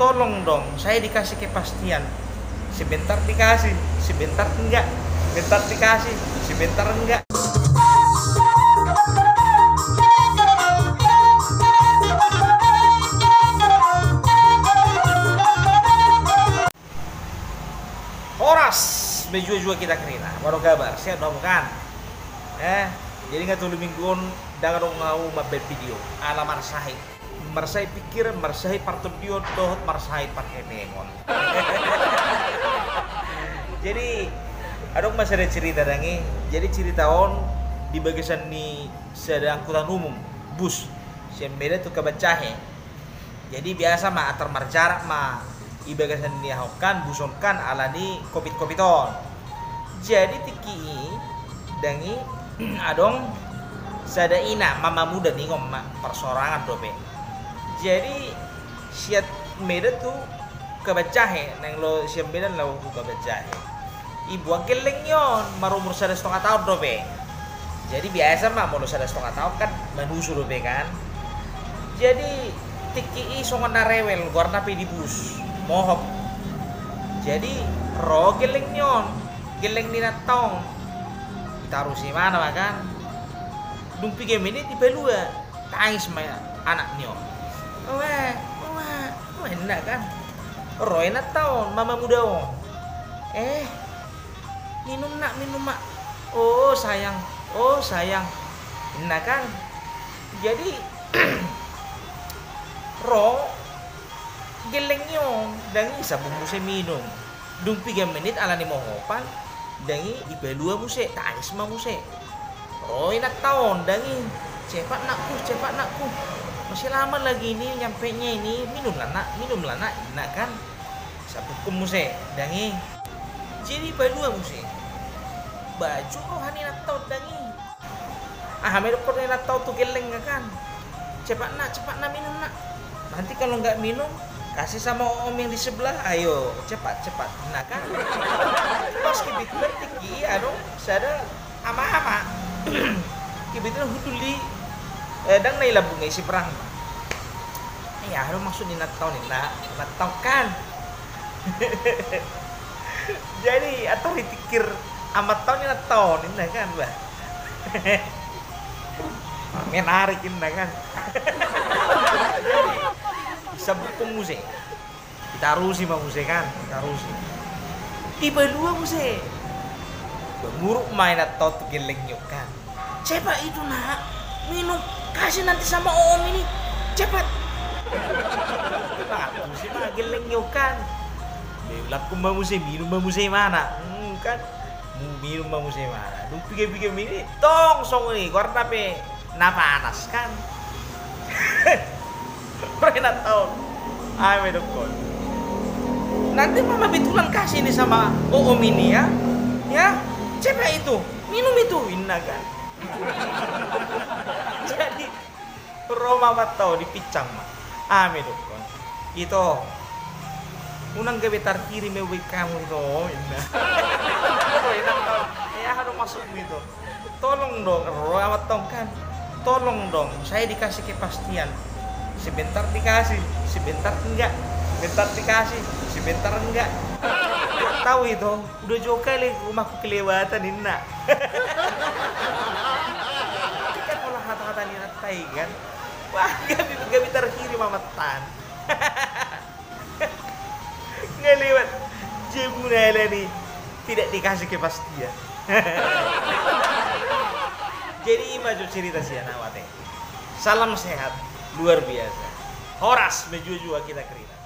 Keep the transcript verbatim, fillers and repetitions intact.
Tolong dong, saya dikasih kepastian. Sebentar dikasih, sebentar enggak. Sebentar dikasih, sebentar enggak. Horas, mejuah-juah kita kerina. Apa kabar? Sehat dong kan? Eh, jadi nggak tolu minggu on, dang dong ngau mambaen video. Ala marsahit. Marsahit pikiran, marsahit partondion, dohot marsahit parhepengon. Jadi, adong ma sada cerita dang i. Jadi cerita on di bagasan ni sada angkutan umum, bus. Sian Medan tu Kabanjahe. Jadi biasa ma antar marjarak ma i bagasan ni aha on kan, bus on kan, ala ni covid covid on. Jadi tingki i dang i adong sada ina mama muda ningon ma, parsorangan dope. Jadi sian Medan tu Kabanjahe, naeng ro sian Medan laho tu Kabanjahe. Ibuan gelleng ni on, marumur sada setengah taon dope. Jadi biasa ma molo sada setengah taon kan manusu dope kan. Jadi tingki i songon na rewel, goarna pe di bus, mohop. Jadi ro gelleng ni on, gelleng ni inanta on. Ditarusi ma na ma kan. Dung piga menit dipalua. Tangis ma anak ni on. Oe, oe, oe, ninna kan. Ro inanta on, mama muda on. Eh, minum nak, minum nak. Oh sayang, oh sayang, ninna kan. Jadi ro gelleng ni on, dang i sabun muse minum. Dung piga menit ala ni mohopan, dang i dipalua muse, tangis ma muse. Ro inanta on dang i, cepat nakku, cepat nakku. Masih lama lagi ini nyampenya ini, minumlah nak, minumlah nak, ninna kan. Sabukkon muse, dang i. Jadi dipalua muse. Baju roha ni inanta on dang i. Aha ma didokkon inanta on tu gelleng kan. Cepat nak, cepat nak, minum nak. Nanti kalau nggak minum, kasih sama om yang di sebelah. Ayo, cepat, cepat. Nah kan. Pas kebetulan tingki i adong sada ama-ama. Kebetulan hundul di, eh, dang na i lambungna i seberang. Iya, adong maksud ni inanta on, ninna, inanta on kan. Jadi antar ditingkir amanta on, inanta on, ninna kan, bah. Menarik, ninna kan. Jadi sabukkon muse. Ditarusi ma muse kan, ditarusi. Dipalua muse. Bah, muruk ma inanta on tu gelleng ni on kan. Cepat itu nak, minum, kasih nanti sama om ini, cepat. Mangatusi ma gelleng ni on kan. Diulahkon ma muse, minum ma muse i ma na. Hmm, kan. Mu-, minum ma muse i ma na. Dung piga-piga menit, tong songon i, goarna pe na panas kan. Ro inanta on. Aha ma didokkon. Nanti mama betulan kasih ini sama om ini ya. Ya, cepat itu. Minum itu, ninna kan. Jadi ro ma amanta on, dipincang ma. Aha ma didokkon. Ito, unang gabe tarhiri ma au baen hamu ito, ninna. Ro inanta on. Eh, aha do maksudmu ito. Tolong dong, ro amanta on kan. Tolong dong, saya dikasih kepastian. Sebentar dikasih, sebentar enggak. Sebentar dikasih, sebentar enggak. Tahu itu, udah jauh kali rumahku kelewatan, ninna. Kan pola hata-hata ni inanta i kan. Wah, gabe, gabe tarhiri ma amanta on. Nggak lewat. Jemuna ala ni tidak dikasih kepastian. Jadi i ma jo cerita sian au ate. Salam sehat luar biasa. Horas, mejuah-juah kita kerina.